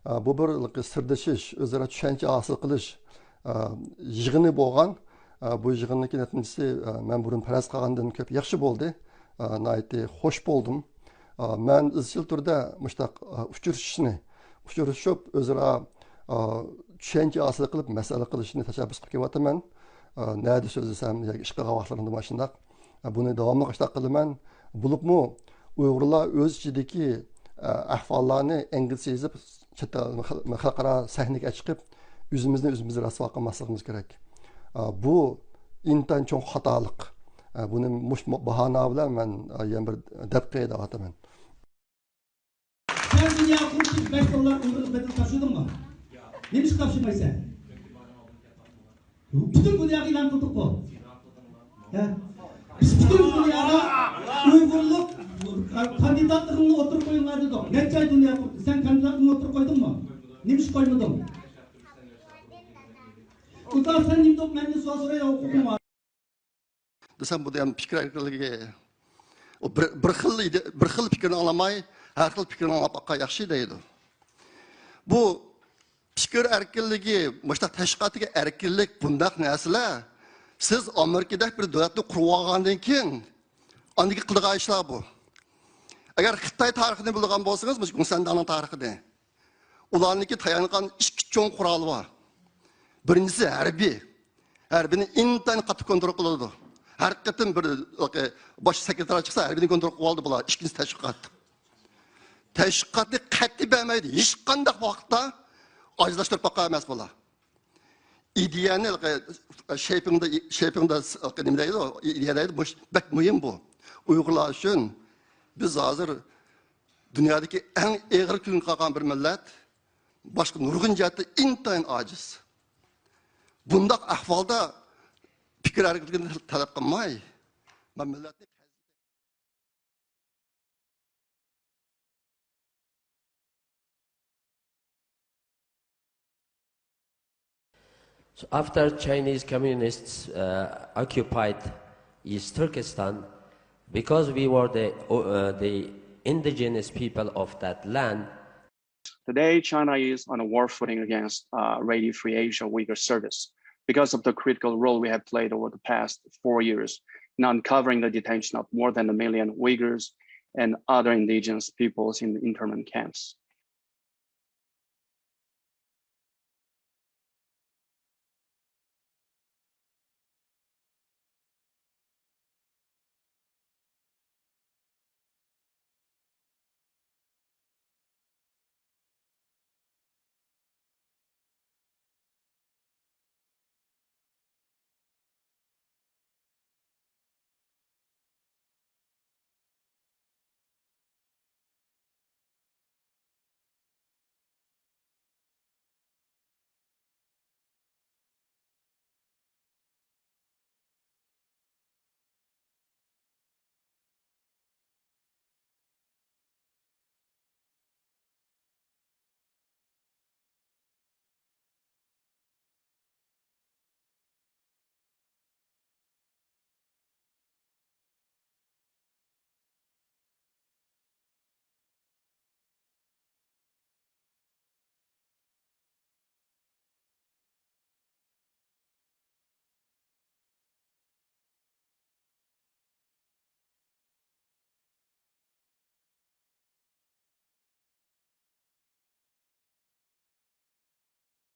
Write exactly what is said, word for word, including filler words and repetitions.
ئە، بۇ بىر سىردىشىش، ئۆزئارا چۈشەنچە ھاسىل قىلىش، ئە، يىغىنى بولغان. ئە، بۇ يىغىننىڭكى نەتىجىسى، ئە، مەن بۇرۇن پەرەز قىلغاندىن كۆپ ياخشى بولدى. ئە، ناھايىتى خوش بولدۇم. ئە، مەن ئىزچىل تۈردە مۇشۇنداق، ئە، ئۇچرىشىشنى، ئۇچرىشىپ، ئۆزئارا، ئە، چۈشەنچە ھاسىل قىلىپ، مەسلىھەت قىلىشنى تەشەببۇس قىلىپ كېلىۋاتىمەن. ئە، نەدە سۆزلىسەم ياكى ئىش قىلغان ۋاقىتلىرىمدا مانا شۇنداق. ئە، بۇنى داۋاملىق ئاشۇنداق قىلىمەن. بولۇپمۇ ئۇيغۇرلار ئۆز ئىچىدىكى، ئە، ئەھۋاللارنى ئىنگلىزچە يېزىپ، چەت ئەل، خەلقئارا سەھنىگە چىقىپ، ئۆزىمىزنى ئۆزىمىز رەسۋا قىلماسلىقىمىز كېرەك. ئە، بۇ ئىنتايىن چوڭ خاتالىق. ئە، بۇنى مۇشۇ باھانە بىلەن مەن، ئە، يەنە بىر دەپ قوياي دەۋاتىمەن. سەن دۇنيا قۇرۇلۇشى بەش يىللار ئۇيغۇرلۇق بەدىلى تاپشۇردۇڭمۇ؟ نېمىشقا تاپشۇرمايسەن؟ پۈتۈن دۇنياغا ئېلان قىلدۇققۇ. ھە؟ بىز پۈتۈن دۇنياغا ئۇيغۇرلۇق كاندىداتلىقىڭنى ئوتتۇرىغا قويۇڭلار دېدۇق. نەچچە ئاي دۇنيا قۇرۇلدى. سەن كاندىداتلىقىڭنى ئوتتۇرىغا قويدۇڭمۇ؟ نېمىشقا قويمىدىڭ؟ ئۇدا سەن نېمە دەپ مەندىن سوئال سورايدىغان ھوقۇقۇڭ بار؟ دېسەم، بۇ دېگەن پىكىر ئەركىنلىكى. ئۇ بىر، بىر خىل ئىدى-، بىر خىل پىكىرنى ئاڭلىماي، ھەر خىل پىكىرنى ئاڭلاپ باققان ياخشى دەيدۇ. بۇ پىكىر ئەركىنلىكى، مۇشۇنداق تەشۋىقاتتىكى ئەركىنلىك، بۇنداق نەرسىلەر، سىز ئامېرىكىدەك بىر دۆلەتنى قۇرۇۋالغاندىن كېيىن، ئاندىن كېيىن قىلىدىغان ئىشلار بۇ. ئەگەر خىتاي تارىخىنى بىلىدىغان بولسىڭىز، مۇشۇ گۇڭسەنداڭنىڭ تارىخىنى، ئۇلارنىڭكى تايانغان ئىككى چوڭ قورالى بار. بىرىنچىسى ھەربىي. ھەربىينى ئىنتايىن قاتتىق كونترول قىلىدۇ. ھەر قېتىم بىر باش سېكرېتار چىقسا، ھەربىينى كونترول قىلىۋالدى بۇلار. ئىككىنچىسى تەشۋىقات. تەشۋىقاتنى قەتئىي بەرمەيدۇ. ھېچقانداق ۋاقىتتا ئاجىزلاشتۇرۇپ باققان ئەمەس بۇلار. ئىدىيەنى، شېپىڭدا، شېپىڭدا، نېمە دەيدۇ؟ ئىدىيە دەيدۇ. بۇ بەك مۇھىم بۇ. ئۇيغۇرلار ئۈچۈن بىز ھازىر دۇنيادىكى ئەڭ ئېغىر كۈنگە قالغان بىر مىللەت، باشقا نۇرغۇن جەھەتتە ئىنتايىن ئاجىز. بۇنداق ئەھۋالدا پىكىر ئەركىنلىكىنى تەلەپ قىلماي، مەن مىللەتنى So after Chinese communists uh, occupied East Turkestan, because we were the, uh, the indigenous people of that land, Today, China is on a war footing against uh, Radio Free Asia Uyghur Service because of the critical role we have played over the past four years in uncovering the detention of more than a million Uyghurs and other indigenous peoples in the internment camps.